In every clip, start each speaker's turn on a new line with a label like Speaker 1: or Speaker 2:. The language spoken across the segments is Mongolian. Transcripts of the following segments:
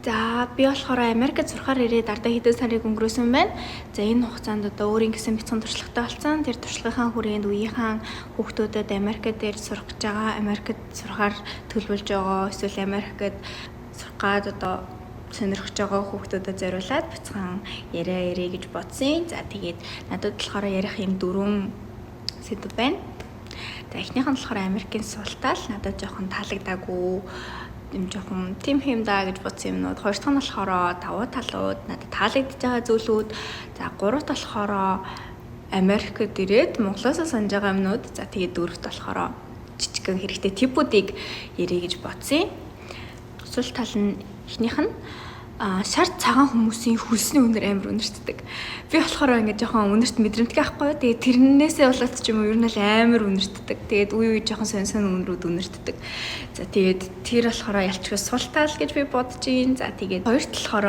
Speaker 1: За, би болохоор Америкт сурахаар ирээд ардаа хэдэн сарыг өнгөрөөсөн байна. За, энэ хугацаанд одоо өөрийн гэсэн бяцхан туршлагатай болсон. Тэр туршлагынхаа хүрээнд үеийнхэн хүүхдүүдэд Америкт дээр сурах гэж байгаа, Америкт сурахаар төлөвлөж байгаа, эсвэл Америкт сурах гад одоо сонирхож байгаа хүүхдүүдэд зориулаад бяцхан яриа яръя гэж бодсон. За, тэгээд надад болохоор ярих юм дөрвөн сэдэв байна. За, эхнийх нь болохоор Америкийн сул тал, надад жоохон таалагдаагүй юм, жоохон тим юм да гэж бодсон юмнууд. Хоёр дахь нь болохоор давуу талууд, надад таалагдж байгаа зүйлүүд. За, гуравт болохоор Америкт ирээд Монголоос санаж байгаа юмнууд. За, тэгээд дөрөвт болохоор жижигхэн хэрэгтэй tip үүдийг яръя гэж бодсон. Сул тал нь эхнийх нь шар цагаан хүмүүсийн хөлсний үнэр амар үнэртдэг. Би болохоор ингээд жоохон үнэрт мэдрэмтгий байхгүй юу. Тэгээд тэрнээсээ болоод ч юм уу, ер нь л амар үнэртдэг. Тэгээд үе үе жоохон сонь сонь үнрүүд үнэртдэг. За, тэгээд тэр болохоор ялчгүй сул тал гэж би бодож байна. За, тэгээд хоёрт болохоор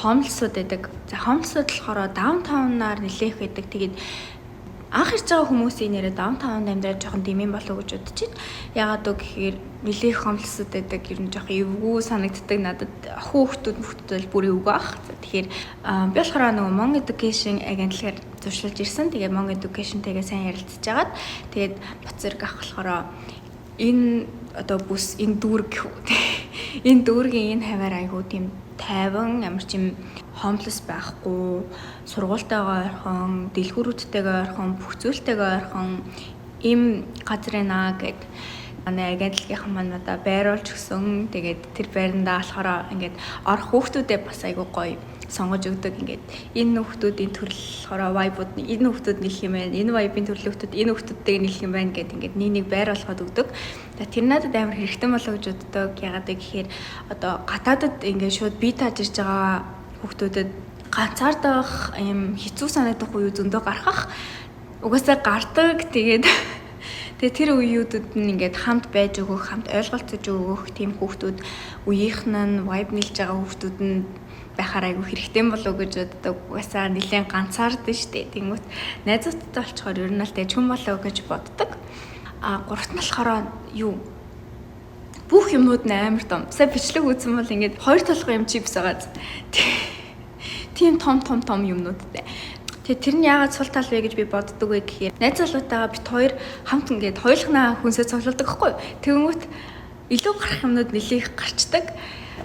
Speaker 1: homeless ууд байдаг. За, homeless ууд болохоор downtown аар нэлээх байдаг. Тэгээд анх ирж байгаа хүмүүсийн нэрээ downtown амьдраад жоохон дэмэн болов гэж бодож байна. Яагаад вэ гэхээр нэлээх homeless ууд байдаг. Ер нь жоохон эвгүй санагддаг надад. Охин хүүхдүүд мөхтүүд бол бүр эвгүй ах. За, тэгэхээр би болохоор нөгөө Hmong Education агентлагаар зуршилж ирсэн. Тэгээ Hmong Education-тэйгээ сайн ярилцж агаад, тэгээд бат зэрэг ах болохоор энэ одоо бүс, энэ дүүрэг гэх үү. Энэ дүүргийн энэ хаваар айгуу тийм тайван, ямар ч юм homeless байхгүй, сургуультайгаа ойрхон, дэлгүүрүүдтэйгээ ойрхон, бүх зүйлтэйгээ ойрхон ийм газар байна гэд манай агентлагийнхан маань надад байруулж өгсөн. Тэгээд тэр байрандаа болохоор ингээд орох хүүхдүүдээ бас айгуу гоё сонгож өгдөг. Ингээд энэ хүүхдүүдийн төрөл болохоор vibe ууд, энэ хүүхдүүд нийлэх юм байна. Энэ vibe ын төрлийн хүүхдүүд энэ хүүхдүүдтэйг нийлэх юм байна гэд ингээд нэг нэг байр болгоод өгдөг. За, тэр надад амар хэрэгтэй болоо гэж боддог. Яагаад вэ гэхээр одоо гадаадад ингээд шууд бие тааж ирж байгаа хүүхдүүдэд ганцаардах юм хэцүү санагдах үе зөндөө гарах. Угаасаа гардаг. Тэгээд тэр үеүүдэд нь ингээд хамт байж өгөх, хамт ойлголцож өгөх тийм хүүхдүүд, үеийнх нь vibe нийлж байгаа хүүхдүүд нь байхаар айгүй хэрэгтэй болов уу гэж боддог. Угаасаа нэлээд ганцаардсан шүү дээ. Тэнгүүт найзуудтай болчоор ер нь л дэжгүн болов гэж боддог. А гуравт нь болохоор юу, бүх юмнууд нь амар том. Сая бичлэг үзсэн бол ингээд хоёр толгой юм чипс байгаа. Тийм том том том юмнуудтай. Тэгээ тэр нь яагаад сул тал вэ гэж би боддог вэ гэхээр найз залуутайгаа бит хоёр хамт ингээд хоёулахнаа хүнсээ цуглуулдаг байхгүй юу. Тэгэнгүүт илүү гарах юмнууд нэлээх гарчдаг.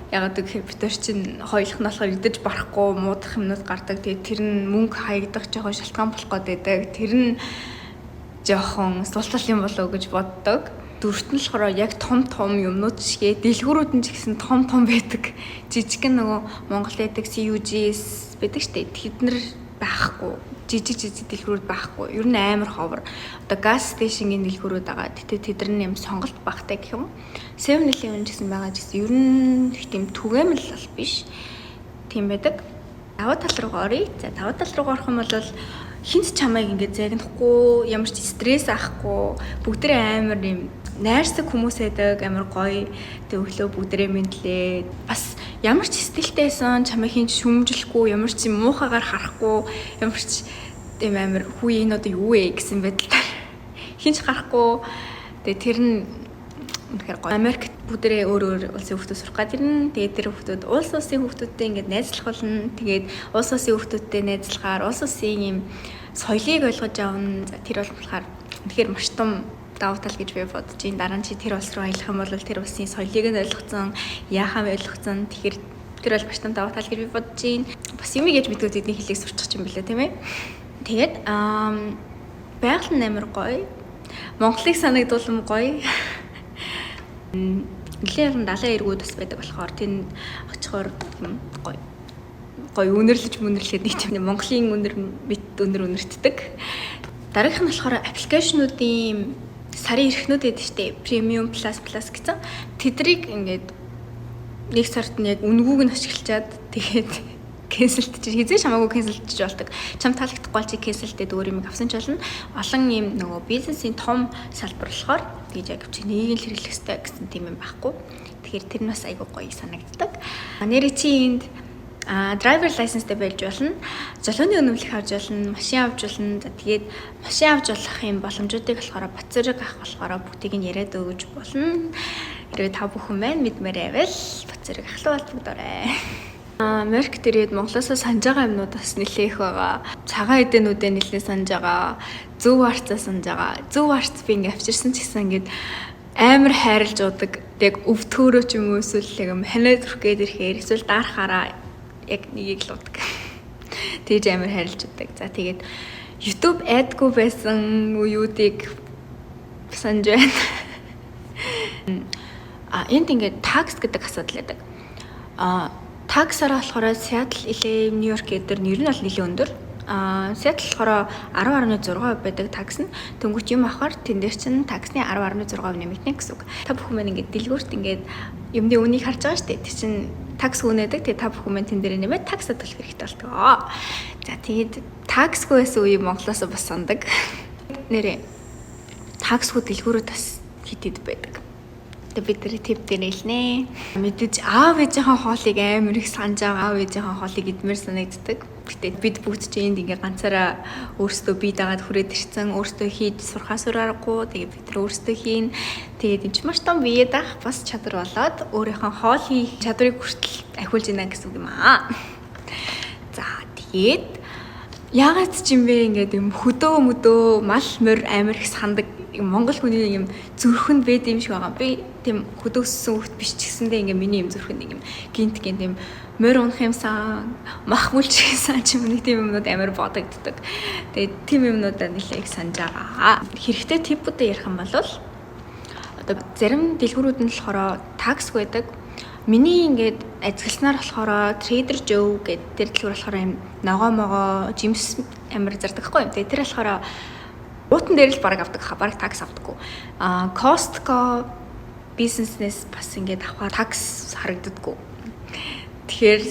Speaker 1: Яагаад гэхээр бид нар чинь хоёулах нь болохоор идэж барахгүй муудах юмнууд гардаг. Тэгээд тэр нь мөнгө хаягдах жоохон шалтгаан болох гээд байдаг. Тэр нь жоохон сул тал юм болов уу гэж боддог. Дөрөвт нь болохоор яг том том юмнууд шигээ дэлгүүрүүд нь ч гэсэн том том байдаг. Жижигхэн нөгөө Монголд байдаг CUGS байдаг штэ. Тэд нар байхгүй. Жижиг жижиг дэлгүүрүүд байхгүй. Ер нь амар ховор. Одоо gas station ийн дэлгүүрүүд байгаа. Гэтэ тэд нар юм сонголт багтай гэх юм. 7-Eleven ч гэсэн байгаа ч гэсэн ер нь их тийм түгээмэл бол биш. Тийм байдаг. Давуу тал руу оръё. За, давуу тал руу орох юм бол хэнд ч чамайг ингээд загнахгүй, ямар ч стресс авахгүй, бүгдээ амар юм найрсаг хүмүүс байдаг, амар гоё. Тэг өглөө бүгдээ мэндлээ. Бас ямар ч стилтэй байсан чамайг хэнд шүмжлэхгүй, ямар ч юм муухайгаар харахгүй, ямар ч тийм амар хүү энэ одоо юу вэ гэсэн байдлаар хэнд ч харахгүй. Тэгээ тэр нь үнэхээр гоё. Америкт бүгдээрээ өөр өөр улсын хүүхдүүд сурах гээд ирнэ. Тэгээд тэр хүүхдүүд улс улсын хүүхдүүдтэй ингээд найзлах болно. Тэгээд улс улсын хүүхдүүдтэй найзлахаар улс улсын юм соёлыг ойлгож авна. За, тэр бол болохоор үнэхээр маш том давуу тал гэж би бодож байна. Дараа нь чи тэр улс руу аялах юм бол тэр улсын соёлыг нь ойлгоцсон, яахаа ойлгоцсон. Тэгэхээр тэр бол маш том давуу тал гэж би бодож байна. Бас юм гэж мэдгүй тэдний хэлийг сурчих юм билээ, тийм ээ. Тэгээд байгаль нь амар гоё. Монголыг санагдуулсан гоё. Нэлээд олон далайн эргүүд бас байдаг болохоор тэнд очихоор гоё гоё үнэрлэж мүнэрлээд нэг тийм Монголын үнэр мэт үнэр үнэртдэг. Дараагийнх нь болохоор application уудын сарын эрхнүүд байдаг штэ. Premium, Plus Plus гэсэн. Тэдрийг ингээд нэг сард нь яг үнгүүг нь ашиглачаад, тэгээд cancel дчих, хэзээ чамаагүй cancel дчих болдог. Чам таалагдахгүй бол чи cancel дээд өөр юм авсан ч болно. Олон юм нөгөө бизнесийн том салбар болохоор тэгж яг чи нэг л хэрэглэх ёстой гэсэн тийм юм байхгүй. Тэгэхээр тэр нь бас айгүй гоё санагддаг. Нэрээ чи энд driver license тэй байж болно. Золионы үнэмлэх авч болно, машин авч болно. За, тэгээд машин авч болох юм боломжуудыг болохоор бат зэрэг авах болохоор бүгдийг нь яриад өгөж болно. Хэрвээ та бүхэн маань мэдмээр байвал бат зэрэг ахлах холбогдоорой. Америкт ирээд Монголоос санаж байгаа юмнууд бас нэлээх байгаа. Цагаан эдэнүүдээ нэлээд санаж байгаа. Зөв арцаа санаж байгаа. Зөв арц би ингээ авчирсан ч гэсэн ингээд амар хайрлж удаг. Яг өвтөөрөө ч юм уу, эсвэл яг юм ханиад өрөх гээд ирэхээр эсвэл дарахаараа яг нэгийг л удаг. Тэгж амар хайрлж удаг. За, тэгээд YouTube ad гүй байсан үеүүдийг санаж байна. Энд ингээд tax гэдэг асуудал байдаг. Tax аар болохоор Seattle, LA, New York гэдэг нэр нь бол нэлээд өндөр. Seattle болохоор 10.6% байдаг tax нь. Тэнгүүт юм авахар тэн дээр чинь tax ны 10.6% нэмэгдэнэ гэсэн үг. Та бүхэн маань ингээд дэлгүүрт ингээд юмны үнийг харж байгаа шүү дээ. Тэр чинь tax үнэдэг. Тэгээ та бүхэн маань тэн дээр нэмээд tax төлөх хэрэгтэй болтгоо. За, тэгээд tax гүй байсан үе Монголоос бас сандаг. Нэрээ tax гүй дэлгүүрүүд бас хэд хэд байдаг. Тэгээ бид нар tip дээр нээлнэ. Мэдээж аав ээжийнхээ хоолыг амар их санаж байгаа. Аав ээжийнхээ хоолыг идмээр санагддаг. Гэтэ бид бүгд чинь энд ингээ ганцаараа өөрсдөө бие дагаад хүрээд ирсэн. Өөрсдөө хийж сурхаас өөр аргагүй. Тэгээ бид нар өөрсдөө хийн. Тэгээд энэ ч маш том бие даах бас чадвар болоод өөрийнхөө хоол хийх чадварыг хүртэл ахиулж байна гэсэн үг юм аа. За, тэгээд яагаад ч юм бэ, ингээд юм хөдөө мөдөө, мал морь амар их сандаг. Монгол хүний юм зүрхэнд байд юм шиг байгаа. Би тийм хөдөөссөн хүүхэд биш ч гэсэндээ ингээ миний юм зүрхэнд юм гинт гинт юм морь унах юмсан, мах мүлчих юмсан ч юм, нэг тийм юмнууд амар бодогддог. Тэгээд тийм юмнуудаа нэлээд их санаж байгаа. Хэрэгтэй tip үүдээ ярих юм бол одоо зарим дэлгүүрүүд нь болохоор tax байдаг. Миний ингээд ажигласнаар болохоор Trader Joe гэдэг тэр дэлгүүр болохоор юм ногоо могоо, жимс амар зардаг хгүй юм. Тэгээ тэр болохоор уутан дээр л бараг авдаг хаа, бараг tax авдаггүй. Costco бизнеснес бас ингээд авахаар tax харагддаггүй. Тэгэхээр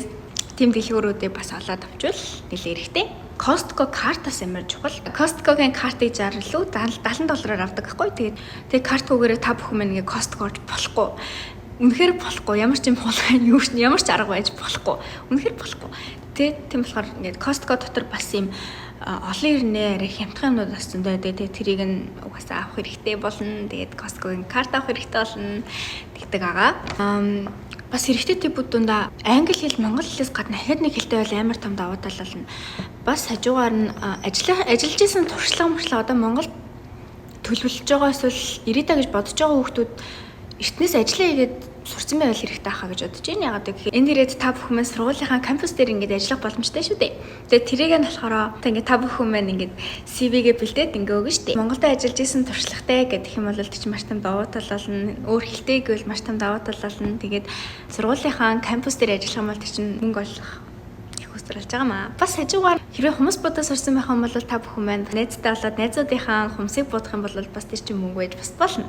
Speaker 1: тийм дэлгүүрүүдээ бас олоод авчвал нэлээ хэрэгтэй. Costco картаас амар чухал. Costco-гийн картыг 60 лүү 70 доллараар авдаг байхгүй. Тэгээд тэг картгүйгээрээ та бүхэн маань ингээ Costco орж болохгүй. Үнэхээр болохгүй. Ямар ч юм хулгай юу ч, ямар ч арга байж болохгүй. Үнэхээр болохгүй. Тэгээд тийм болохоор ингээд Costco дотор бас юм олон ирнэ, арай хямдхан юмнууд бас зөндөө байдаг. Тэгээд тэрийг нь угаасаа авах хэрэгтэй болно. Тэгээд Costco-гийн карт авах хэрэгтэй болно тэгдэг байгаа. Бас хэрэгтэй tip үүд дундаа англи хэл, монгол хэлээс гадна дахиад нэг хэлтэй бол амар том давуу тал болно. Бас хажуугаар нь ажиллаж исэн туршлага мөршлөө одоо Монгол төлөвлөж байгаа эсвэл ирээдэ гэж бодож байгаа хүүхдүүд эртнээс ажиллаа хийгээд сурсан байвал хэрэгтэй хаа гэж бодож байна. Ягаад гэхээр энэ дээрээ та бүхэн маань сургуулийнхаа кампус дээр ингээд ажиллах боломжтой шүү дээ. Тэгээд тэрийг нь болохоор та ингээд та бүхэн маань ингээд CV-гээ бэлдээд ингээ өгнө шүү дээ. Монголд ажиллаж исэн туршлагатай гэдэг юм бол тэр чинь маш том давуу тал болно. Өөр хэлтэй гэвэл маш том давуу тал болно. Тэгээд сургуулийнхаа кампус дээр ажиллах юм бол тэр чинь мөнгө олох их хүсэл болж байгаа маа. Бас хажуугаар хэрвээ хумс будаа сурсан байх юм бол та бүхэн маань найзтай болоод найзуудынхаа хумсыг будах юм бол бас тэр чинь мөнгө байж бас болно.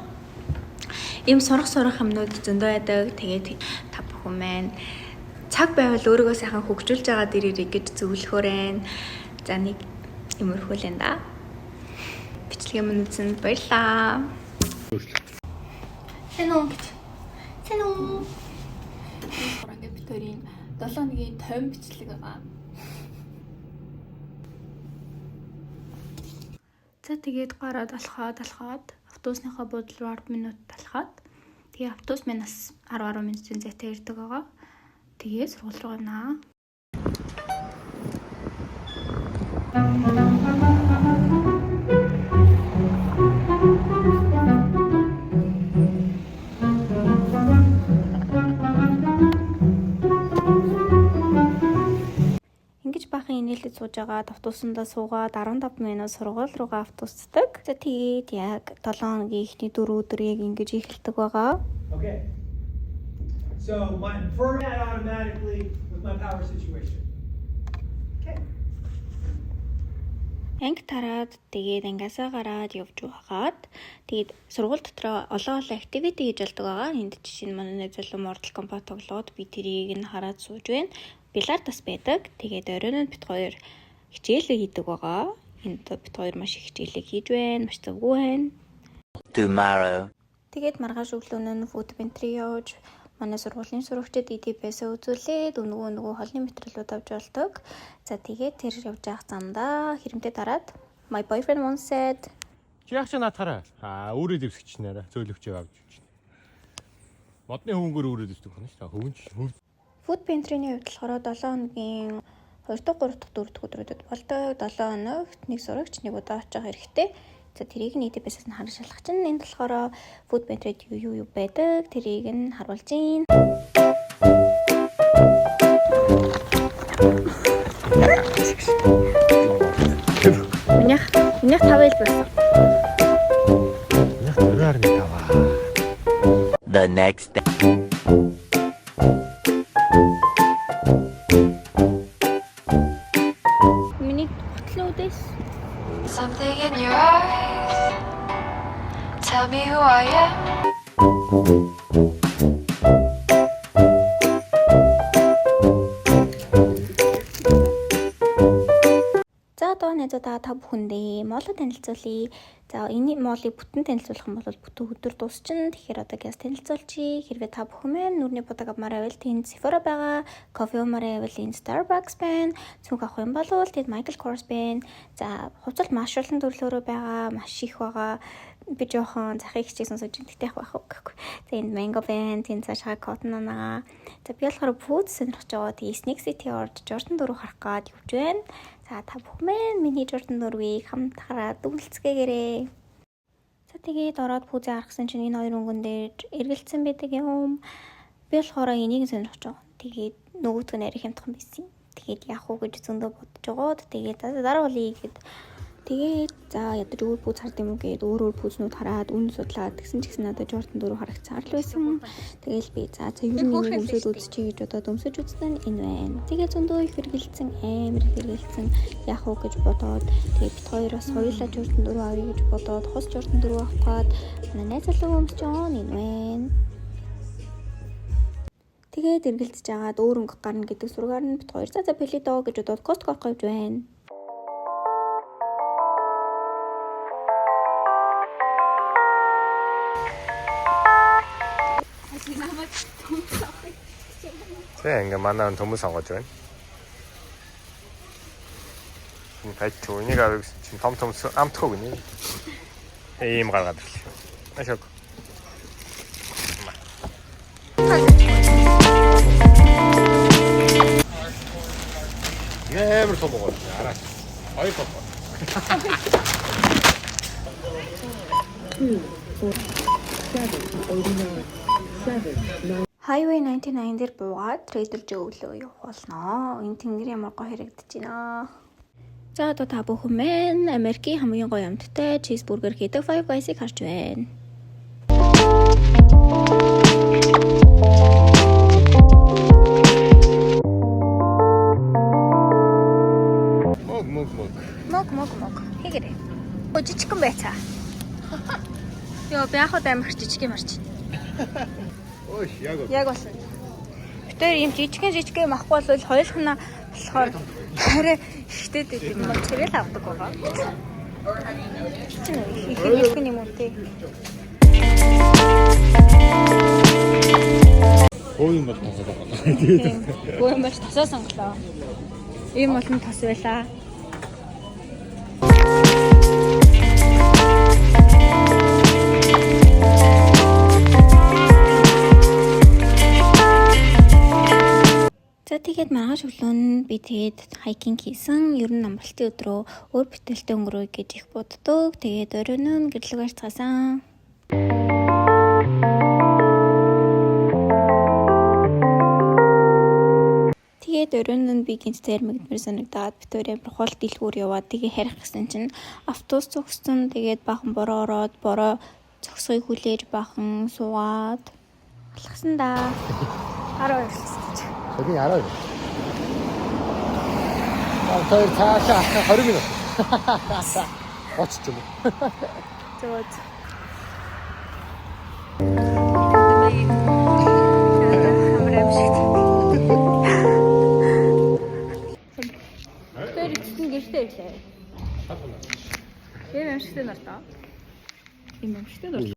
Speaker 1: Ийм сурах сурах юмнууд зөндөө байдаг. Тэгээд та бүхэн маань цаг байвал өөрийгөө сайхан хөгжүүлж байгаа дэрэрийг гэж зөвлөхөөр байна. За, нэг иймэрхүү л энэ да. Бичлэгээ мөн үзсэнд баярлалаа. Сайн уу гэж. Сайн уу. Ингээд бид хоёрын 7 хоногийн тойм бичлэг байгаа.
Speaker 2: За, тэгээд гараад алхаад алхаад автобусныхаа буудлын руу 10 минут алхаад, тэгээ автобус маань бас 10 10 минутын зайтай ирдэг байгаа. Тэгээ сургууль руу явнаа. Ингэж баахан инээлдэж сууж агаад автобусандаа суугаад 15 минут сургууль руугаа автобусдаг. За, тэгээд яг 7 хоногийн эхний 4 өдөр яг ингэж эхэлдэг байгаа.
Speaker 3: Okay. So my first that automatically with my power situation. Okay.
Speaker 2: Анги тараад, тэгээд ангиасаа гараад явж байгаад, тэгээд сургууль дотроо олон олон activity хийж болдог байгаа. Энд жишээ нь манай нэг залуу Mortal Kombat тоглоод, би тэрийг нь хараад сууж байна. Бильярд бас байдаг. Тэгээд оройн нь бид хоёр хичээлээ хийдэг байгаа. Энд бид хоёр маш их хичээлээ хийж байна. Маш завгүй байна.
Speaker 4: Tomorrow.
Speaker 2: Тэгээд маргааш өглөө нь food pantry явж, манай сургуулийн сурагчид EDB-сээ үзүүлээд нөгөө нөгөө хоолны материалууд авч болдог. За, тэгээд тэр явж явах замдаа хэрэмтэй дараад my boyfriend once said
Speaker 5: Чи яг чи наадахаараа. Аа, өөрөө дэвсгэж нэрэ. Зөөлөвчөө авч чинь. Модны хөвөнгөөр өөрөөд ирдэг байна шүү дээ. Хөвөн ч хөв.
Speaker 2: Food pantry-ний хувьд болохоор 7 хоногийн 2 дахь, 3 дахь, 4 дахь өдрүүдэд болдог. 7 хоногт нэг сурагч нэг удаа очих хэрэгтэй. За, тэрийг нь эдбэсээс нь харж шалгах чинь энд болохоор food pantry-д юу юу юу байдаг тэрийг нь харуулж байна. Минийх 5 ил болсон.
Speaker 5: Яг 4.5.
Speaker 4: The next day.
Speaker 2: Миний гутлуудээс
Speaker 6: Something in your eyes. Tell me who I am.
Speaker 2: За, одоо найзуудаа та бүхэндээ mall оо танилцуулъя. За, энэ mall ыг бүтэн танилцуулах юм бол бүтэн өдөр дуусчихна. Тэгэхээр одоо газ танилцуулчихъя. Хэрвээ та бүхэн маань нүрний будаг авмаар байвал тэнд Sephora байгаа, кофе уумаар байвал энд Starbucks байна. Цүнх авах юм бол тэнд Michael Kors байна. За, хувцас маш олон төрлөөрөө байгаа, маш их байгаа. Би жоохон захыг хичээсэн сууж гэхдээ яг байх уу гэхгүй. За, энд Mango байна, тэнд цаашаа Cotton On байгаа. За, би болохоор пүүз сонирхож байгаа. Тэгээ Sneak City орж Jordan 4 харах гад явж байна. За, та бүхэн маань миний Jordan 4-ийг хамт хараад дүгнэлцгээгээрэй. За, тэгээд ороод пүүзээ харахсан чинь энэ хоёр өнгөн дээр эргэлцсэн байдаг юм. Би болохоор энийг сонирхож байгаа. Тэгээд нөгөөтг нь арай хямдхан байсан. Тэгээд яах уу гэж зөндөө бодож байгаад тэгээд за дараа болъё гэд. Тэгээд за ядаж өөр пүүз хард юм уу гээд өөр өөр пүүзнүүд хараад үн судлаад тэгсэн ч гэсэн надад Jordan 4 харагцаар л байсан. Тэгэл би за за ер нь энийг өмсөд үзчихье гэж бодоод өмсөж үзсэн нь энэ байна. Тэгээд зөндөө их хэрэгэлцэн, амар их хэрэгэлцэн, яах уу гэж бодоод тэгээд бид хоёр бас хоёулаа Jordan 4 авъя гэж бодоод хос Jordan 4 авах гээд манай найз залуу өмсөж байгаа нь энэ байна. Тэгээд эргэлдэж агаад өөр өнгө гарна гэдэг сургаар нь бид хоёр за за болъё доо гэж бодоод Costco авах гэж байна.
Speaker 5: Тэ, ингээ манай хүн төмөн сонгож байна. Энэ тайч энийг авъя гэсэн чинь том төмс амтгүй гинэ. Ийм гаргаад ирлээ. Маш ok. Ямар том байгаа. Араа. Хоёр том.
Speaker 2: Highway 99 дээр буугаад Trader Joe руу явах болно. Энэ тэнгэр ямар гоё харагдаж байна. За, одоо та бүхэн маань Америкийн хамгийн гоё амттай cheeseburger хийдэг Five Guys-ыг харж байна.
Speaker 5: Мөг мөг мөг.
Speaker 1: Мог мог мог. Хийгэрээ. Өө, жижигхэн байцаа. Йоо, би анх удаа амар жижиг юм арч.
Speaker 5: Ой, яг.
Speaker 1: Яг болсон. Битээр ийм жижигхэн жижигхэн юм авахгүй бол хоёулахна болохоор арай ихтэй дэд юм бол царай л авдаг байгаа. Чинь их их юм уу те.
Speaker 5: Хөө юм бол тосоод байгаа. Тэгээд
Speaker 1: Бөө юм бол тосоо сонголоо. Ийм олон тос байлаа.
Speaker 2: За, тэгээд маргааш өглөө нь би тэгээд hiking хийсэн. Ер нь амралтын өдрөө өөр бүтээлтэй өнгөрөөе гэж их боддог. Тэгээд оройн нь гэр лүү гарцгаасан. Тэгээд оройн нь би гинт цайрмагдмар санагдаад бид хоёр амар хол дэлгүүр яваад тэгээ харих гэсэн чинь автобус зогссон. Тэгээд баахан бороо ороод бороо зогсохыг хүлээж баахан суугаад алхсан да.
Speaker 1: 12 болсон гэж.
Speaker 5: 저기 알아요. 아, 저희 цаашаа алхах 20 минут. 30 ч юм уу.
Speaker 1: Зөө зөө. Амар аимшигт. Тэр эцэст нь гэртээ ирлээ. Тийм аимшигтай нар доо. Тийм аимшигтай нар.